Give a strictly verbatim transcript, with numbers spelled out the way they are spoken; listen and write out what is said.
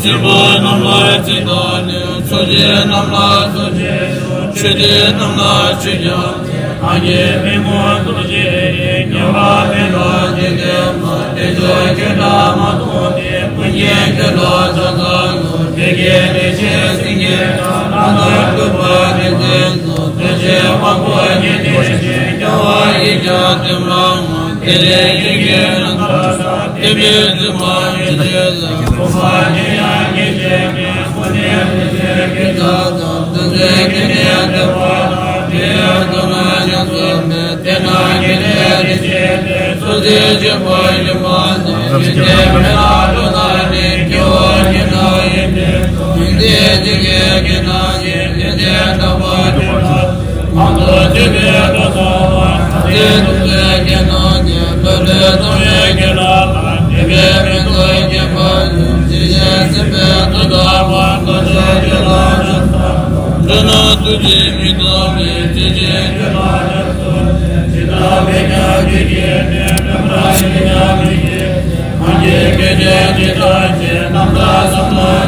སྲིན་པོ་རྣམས་ལ་སྲིད་དང་ནི། ཚོགས་ཆེན་རྣམས་ལ་ཚོགས་ཆེན་དང་། མཆོད་རྟེན་རྣམས་ལ་མཆོད་ཀྱང་། སངས་རྒྱས་པད་མོ་རྡོ་རྗེ་ཡི། ཉེ་བར་མེད་པ་འཇིག་རྟེན་མ། དལ་འབྱོར་ཁྱོད་ལ་མ་གཏོགས་ཏེ། ཀུན་མཁྱེན་ཁྱོད་ལ་ཕྱག་འཚལ་ལོ། དེ་སྐད་ལེགས་བཤད་སེང་གེ་སྒྲ། རྣ་ལྟར་གྲགས་པ་དེ་མཛད་དོ། རྡོ་རྗེ་དབང་པོ་རྒྱས་ཏེ་ཞིང་། རྒྱལ་བ་ཡིས་ཀྱང་དེ་མ་སྨྲ། དེ་ལས་ཀྱེ་ཀྱེ་རྣམ་པར་གྲགས། དེ་བས་བཙུན་མ་ཡོན་ཏན་ལ། གོ་འཕང་ཉེ་ཡང་ཉེ་ཕྱིར་མེད། དངོས་གནས་དེ་ཕྱིར་གྱི་མཐའ་དང་། དུས་མཐའི་སྐྱེ་གནས་འདས་པ་དང་། དེ་ཡང་མཐའ་ན་ཡང་དུ་མེད། དེ་ན་སྐྱེ་གནས་དེ་ཕྱིར་མེད། ཚུལ་འདི་བརྗོད་པར་ཡོད་པ་ན། ཡོན་ཏན་མེད་ན་འགྲོ་ན་ནི། སྐྱེ་བ་ཉེ་ན་ཡོན་ཏན་དང་། ཡོན་ཏན་ཇི་སྐད་ཀྱི་ན་ཡོན་ཏན་དག་པར་བརྗོད་པ། གང་དུ་སྤྱོད་པའི་བློ་ཟབ་པ། ཐ་དད་དུ་བྱེད་ཀྱི་ནང་ནས། ལྷོད་ལྷོད་གཏོང་བའི་དགེ་ལ་ལ། དད་པས་མི་འདོར་ཁྱད་པར་ཅན། ཇི་བཞིན་སྲིད་པའི་མཐའ་དག་པ། རྣལ་འབྱོར་ཁྱོད་ལ་ཕྱག་འཚལ་ལོ། འགྲོ་རྣམས་ཐུགས་རྗེས་མི་གཏོང་བའི། དེ་བཞིན་ཁྱོད་ལ་ཕྱག་འཚལ་ལོ། ཇི་ལྟར་འབད་ཀྱང་ཁྱོད་ཀྱིས་ནི། ནམ་ར་ཞིག་ཀྱང་མི་སྐྱེ། སངས་རྒྱས་ཀྱི་ཞལ་གྱི་ཐུགས་རྗེ། རྣམ་དག་བསམ་ན་